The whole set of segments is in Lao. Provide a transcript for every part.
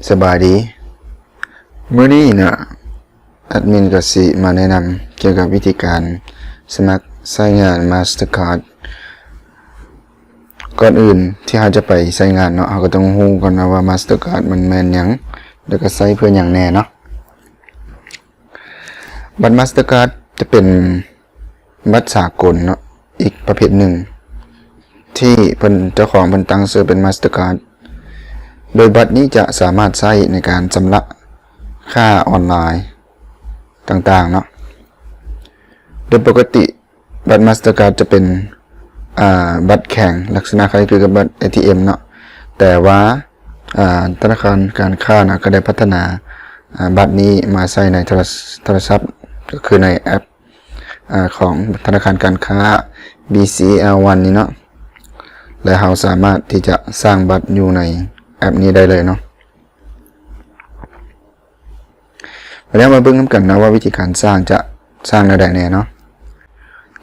ສະບາຍດີ. ມື້ນີ້ນະ ແອັດມິນກໍຊິມາແນະນຳກ່ຽວກັບວິທີການສະໝັກໃຊ້ງານ Mastercard. ກ່ອນອື່ນທີ່ເຮົາຈະໄປໃຊ້ງານເນາະ, ເຮົາກໍຕ້ອງຮູ້ກ່ອນນະວ່າ Mastercard ມັນແມ່ນຫຍັງ ແລ້ວກໍໃຊ້ເພື່ອຫຍັງແດ່ເນາະ. ບັດ Mastercard ຈະເປັນບັດສາກົນເນາະ, ອີກປະເພດໜຶ່ງທີ່ເພິ່ນ ເຈົ້າຂອງເພິ່ນຕັ້ງຊື່ເປັນ Mastercard. ໂດຍບັດນີ້ຈະສາມາດໃຊ້ໃນການຊຳລະຄ່າອອນລາຍຕ່າງໆເນາະ. ໂດຍປົກກະຕິ ບັດ Mastercard ຈະເປັນ ອ່າ ບັດແຂງ ລັກສະນະຄ້າຍຄືກັບບັດ ເອທີເອັມ ເນາະ, ແຕ່ວ່າ ອ່າ ທະນາຄານການຄ້ານະ ກໍໄດ້ພັດທະນາ ອ່າ ບັດນີ້ມາໃຊ້ໃນໂທລະ ໂທລະສັບ ກໍຄືໃນແອັບ ອ່າ ຂອງທະນາຄານການຄ້າ BCL One ນີ້ເນາະ, ແລະ ເຮົາສາມາດທີ່ຈະສ້າງບັດຢູ່ໃນແອັບນີ້ໄດ້ເລີຍເນາະ. ບາດນີ້ເຮົາມາເບິ່ງນຳກັນເນາະວ່າວິທີການສ້າງຈະສ້າງແນວໃດແດ່ເນາະ.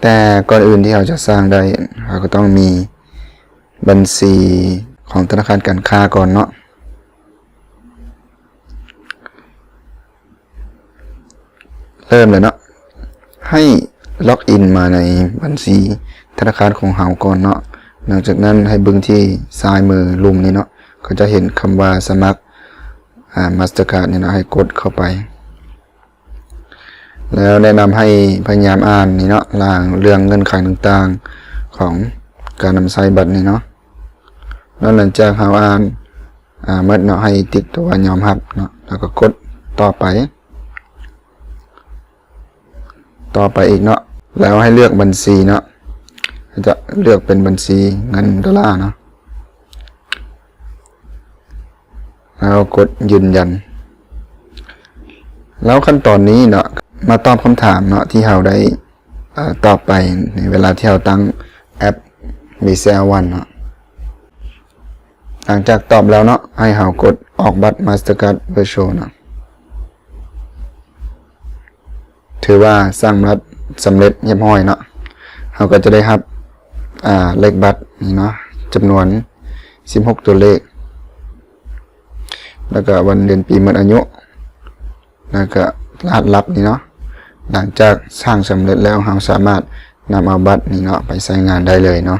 ແຕ່ກ່ອນອື່ນທີ່ເຮົາຈະສ້າງໄດ້ ເຮົາກໍຕ້ອງມີບັນຊີຂອງທະນາຄານການຄ້າກ່ອນເນາະ. ເລີ່ມເລີຍເນາະ, ໃຫ້ລັອກອິນມາໃນບັນຊີທະນາຄານຂອງເຮົາກ່ອນເນາະ. ຫຼັງຈາກນັ້ນໃຫ້ເບິ່ງທີ່ຊ້າຍມືລຸ່ມນີ້ເນາະ, ກໍຈະເຫັນຄຳວ່າສະໝັກ ອ່າ Mastercard ນີ້ເນາະ, ໃຫ້ກົດເຂົ້າໄປ. ແລ້ວແນະນຳໃຫ້ພະຍາຍາມອ່ານນີ້ເນາະ, ລາງເລື່ອງເງື່ອນໄຂຕ່າງໆຂອງການນຳໃຊ້ບັດນີ້ເນາະ. ແລ້ວຫຼັງຈາກເຮົາອ່ານ ອ່າ ໝົດເນາະ, ໃຫ້ຕິກຕົວຍອມຮັບເນາະ, ແລ້ວກໍກົດຕໍ່ໄປ. ຕໍ່ໄປອີກເນາະ, ແລ້ວໃຫ້ເລືອກບັນຊີເນາະ, ຈະເລືອກເປັນບັນຊີເງິນໂດລາເນາະ, ແລ້ວກົດຢືນຢັນ. ແລ້ວຂັ້ນຕອນນີ້ເນາະ, ມາຕອບຄຳຖາມເນາະ ທີ່ເຮົາໄດ້ ເອີ ຕອບໄປໃນເວລາທີ່ເຮົາຕັ້ງແອັບ BCL One ເນາະ. ຫຼັງຈາກຕອບແລ້ວເນາະ, ໃຫ້ເຮົາກົດອອກບັດ Mastercard Virtual ເນາະ. ຖືວ່າສ້າງບັດສຳເລັດຮຽບຮ້ອຍເນາະ. ເຮົາກໍຈະໄດ້ຮັບ ອ່າ ເລກບັດນີ້ເນາະ, ຈຳນວນສິບຫົກຕົວເລກ, ແລ້ວກໍວັນເດືອນປີໝົດອາຍຸ, ແລ້ວກໍລະຫັດລັບນີ້ເນາະ. ຫຼັງຈາກສ້າງສຳເລັດແລ້ວ, ເຮົາສາມາດນຳເອົາບັດນີ້ເນາະ ໄປໃຊ້ງານໄດ້ເລີຍເນາະ.